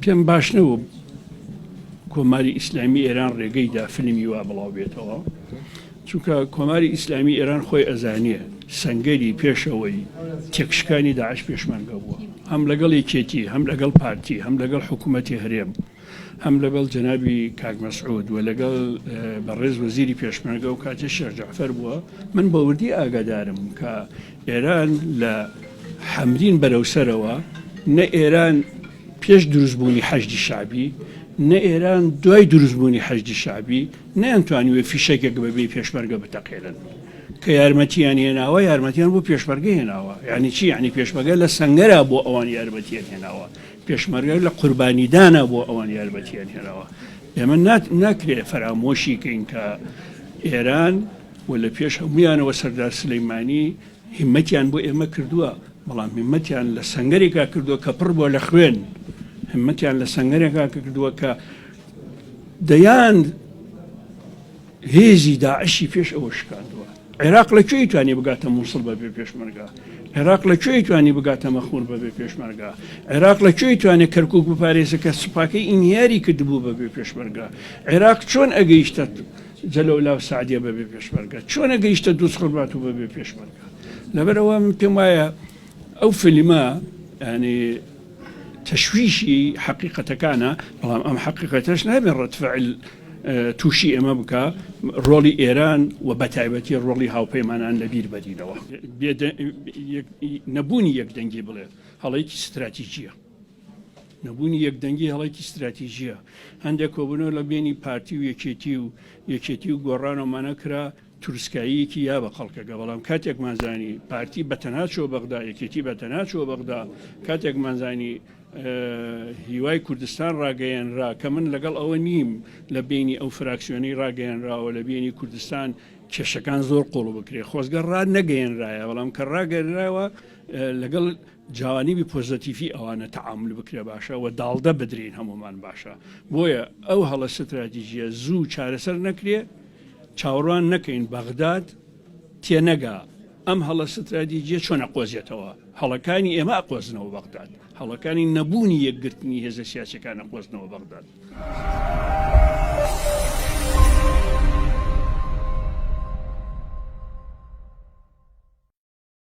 پێم باش نەبوو کۆماری ئیسلامی ئێران ڕێگەی دا فیلمی وا بڵاو بێتەوە، چونکە کۆماری ئیسلامی ئێران خۆی ئەزانێ سەنگەری پێشەوەی تێکشکانی داعش پێشمەرگە بووە، هەم لەگەڵ یەکێتی، هەم لەگەڵ پارتی، هەم لەگەڵ حکوومەتی هەرێم، هەم لەگەڵ جەنابی کاک مەسعود و لەگەڵ بەڕێز وەزیری پێشمەرگە و کاتێ شێخ جەعفەر بووە، من بە وردی ئاگادارم کە ئێران لە حەمرین بەرەو سەرەوە، نە ئێران پێش دروستبوونی حەشدی شەعبی، نە ئێران دوای دروستبوونی حەشدی شەعبی نەیانتوانیوە فیشەکێک بە بێ پێشمەرگە بتەقێنن. کە یارمەتیان هێناوە، یارمەتیان بۆ پێشمەرگە هێناوە. یانی چی؟ یانی پێشمەرگە لە سەنگەرا بۆ ئەوان یارمەتیان هێناوە. پێشمەرگە لە قوربانیدانا بۆ ئەوان یارمەتیان هێناوە. ئێمە ناکرێ فەرامۆشی کەین کە ئێران و لە پێش هەموویانەوە سەردار سولەیمانی هیمەتیان بۆ ئێمە کردووە، بەڵام هیمەتیان لە سەنگەرێکا کردووە کە پڕ بووە لە خوێن، هیمەتیان لە سەنگەرێکا کردووە کە دەیان هێزی داعشی پێش ئەوە شکاندووە. عێراق لە کوێی توانی بگاتە مووسڵ بەبێ پێشمەرگە؟ عێراق لە کوێی توانی بگاتە مەخمور بەبێ پێشمەرگە؟ عێراق لە کوێی توانێت کەرکوک بپارێزێ کە سوپاکەی ئینهیاری کردبوو بەبێ پێشمەرگە؟ عێراق چۆن ئەگەیشتە جەلەولا و سەعدیە بەبێ پێشمەرگە؟ چۆن ئەگەیشتە دووزخورماتوو بەبێ پێشمەرگە؟ لەبەرئەوە من پێم وایە ئەو فیلمە یانی تەشویشی حەقیقەتەکانە، بەڵام ئەم حەقیقەتەش نابێت ڕەد فعل تووشی ئێمە بکا، ڕۆڵی ئێران و بەتایبەتی ڕۆڵی هاوپەیمانان لەبیر بەرینەوە. نەبوونی یەکدەنگی بڵێ هەڵەیەکی ستراتیجییە. نەبوونی یەکدەنگی هەڵەیەکی ستراتیژییە. هەندێک کۆبوونەوە لە بێنی پارتی و یەکێتی و یەکێتی و گۆڕان و ئەمانە کرا، تروسکاییەکی یا بە خەڵکەکە، بەڵام کاتێکمان زانی پارتی بە تەنها چووە بەغدا، یەکێتی بە تەنها چووە بەغدا، کاتێکمان زانی هیوای کوردستان ڕاگەیەنرا کە من لەگەڵ ئەوە نیم لە بینی ئەو فراکسیۆنەی ڕاگەیەنراوە لە بینی کوردستان کێشەکان زۆر قوڵ بکرێ، خۆزگە ڕا نەگەیەنرایە، بەڵام کە ڕاگەیەنراوە لەگەڵ جوانیبی پۆزەتیفی ئەوانە تەعامول بکرێ باشە و داڵدە بدرین هەموومان باشە، بۆیە ئەو هەڵە ستراتیژیە زوو چارەسەر نەکرێ چاوەڕوان نەکەین بەغداد تێنەگا ئەم هەڵە ستراتیجیە چۆن ئەقۆزێتەوە، هەڵەکانی ئێمە ئەقۆزنەوە بەغداد، هەڵەکانی نەبوونی یەکگرتنی هێزە سیاسیەکان ئەقۆزنەوە بەغداد.